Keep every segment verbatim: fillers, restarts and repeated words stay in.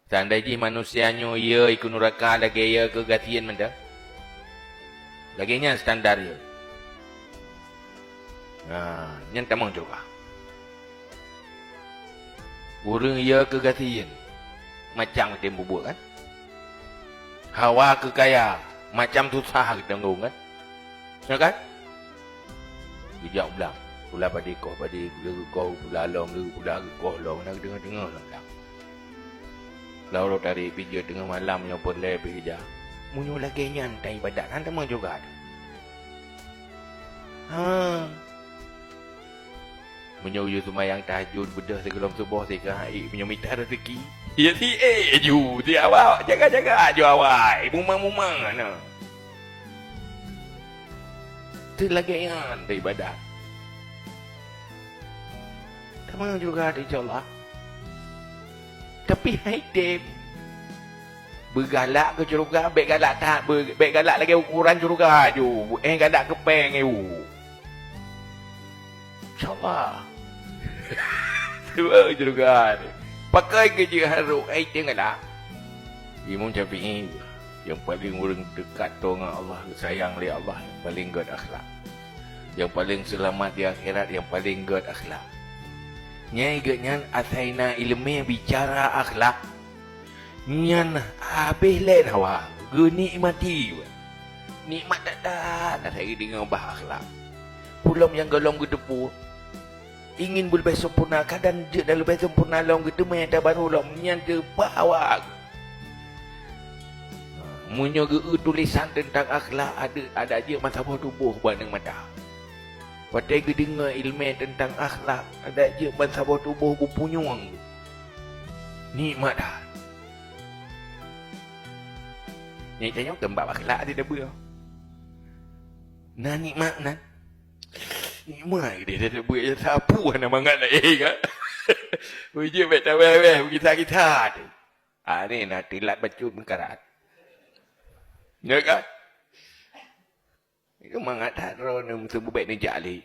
Seandai jih manusia nyoe yö i keuneuraka lagèe yö keu gasien mantong. Lagèe nyan standar yö. Nah, nyan tamong syeuruga. Ureueng yö keu gasien, macam geutem bubuet kan? Hawa keu kaya, macam susah geutem ngon kan? Ya kan? Geujak u blang, pula padé koh padé, pula geukoh, pula lom, pula geukoh lom, na geudeungoe-deungoe lam blang. Lalu tadi pih jeuet teungoh malam nyoe peureulèe pih geujak. Meunyoe lagèe nyan ta ibadat, han tamong syeuruga. Ha. Meunyoe yue seumayang tahajud beudôh sigohlom suboh sikeuh hai, meunyoe mita rezeki, ya si eh ju, si awak jaga-jaga ju awai, mumang-mumang na. Teu lagèe nyan teu ibadat. Tamong syeuruga teu, insya Allah. Tapi hai tem. Beugalak keu syeuruga, bèk galak that, beu-, bèk galak lagèe ukoran syeuruga ju. Eh, galak keu péng ju. Insya Allah. Cuba syeuruga ni. Pakai keu jeuet harôh, ai teuh galak. Imam Syafi'i, nyang paleng ureueng dekat tô ngon Allah, geusayang lé Allah, nyang paleng gèt akhlak. Nyang paleng seulamat di akhirat, nyang paleng gèt akhlak. Nyan geuh nyan asai na ileumèe bicara akhlak. Nyan habéh lé hawa, geunikmati. Nikmat that-that asai geudeungoe bah akhlak. Peue lom nyang gohlom geuteupeue. Ingin beuleubèh sempurna, kadang jeuet dan leubèh sempurna lom geuteumèe tabaru lom nyan teupeu awak. Meunyoe geu-eu tulésan teuntang akhlak, adak, adak jeuet meusaboh tuboh bak aneuk mata. Watèe geudeungoe ileumèe teuntang akhlak, adak jeuet meusaboh tuboh geupunyueng. Nikmat that. Nyan tanyoe keu bab akhlak adak teubeue. Na nikmat nan. Nikmat geude that teubeue, sapeue hana mangat laén kan. Ujeuen bèk tawèh-wèh, beukisah-kisah teuh. Aneh na teulat bacut meukarat. Ya kan? Itu mangat that droeneuh meuteubèk neujak lé.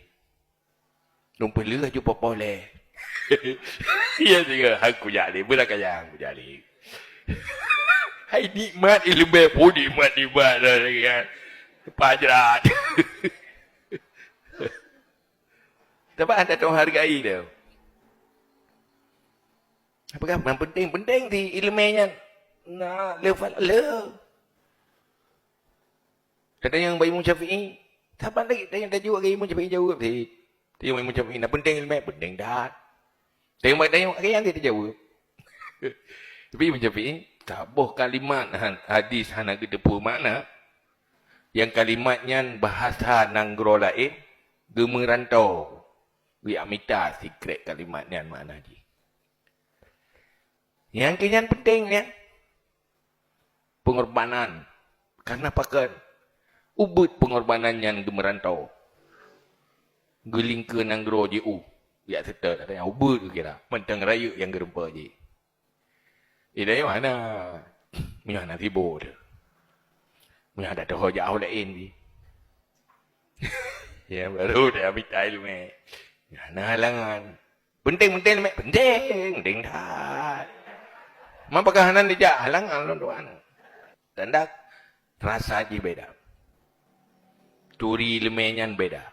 Lôn peuleueh ju poh-poh lé. Ya singoh, han kujak lé, beulakayang kujak lé. Hai nikmat ileumèe, peue nikmat-nikmat dah lagèe nyan. Pajrat. Tapi hana teuhargai lé. Apakah yang penting-penting di ileumèe nyan? Na le fala le. Tatanyong bak Imam Syafi'i, saban lagèe tatanyong tajaweueb lagèe Imam Syafi'i jaweueb cit. Tatanyong bak Imam Syafi'i, na penting ileumèe, penting that. Tatanyong bak, tatanyong lagèe nyan cit tajaweueb. Tapi Imam Syafi'i, saboh kalimat han-, hadis hana geuteupeue makna, nyang kalimat nyan bahasa nanggroe laén, geumeurantô, geujak mita sikrek kalimat nyan makna jih. Nyang keu nyan penting nyan. Pengorbanan. Karena pakon? Ubit pengorbanan nyan geumeurantô. Geulingkeue nanggroe jiôh. Jak seutôt, ada nyang ubit geukira. Mantong rayeuk nyang geureumpok jih. Idayah hana. Meunyoe hana sibôh teuh. Meunyoe ada toho jak laén jih. Ya, baru dah mita ileumèe. Hana halangan. Penting-penting leumèe, penting, penting that. Ma pakon hana dijak halangan lôn tuan. Tanda rasa jih beda. Turi leumèe nyan beda.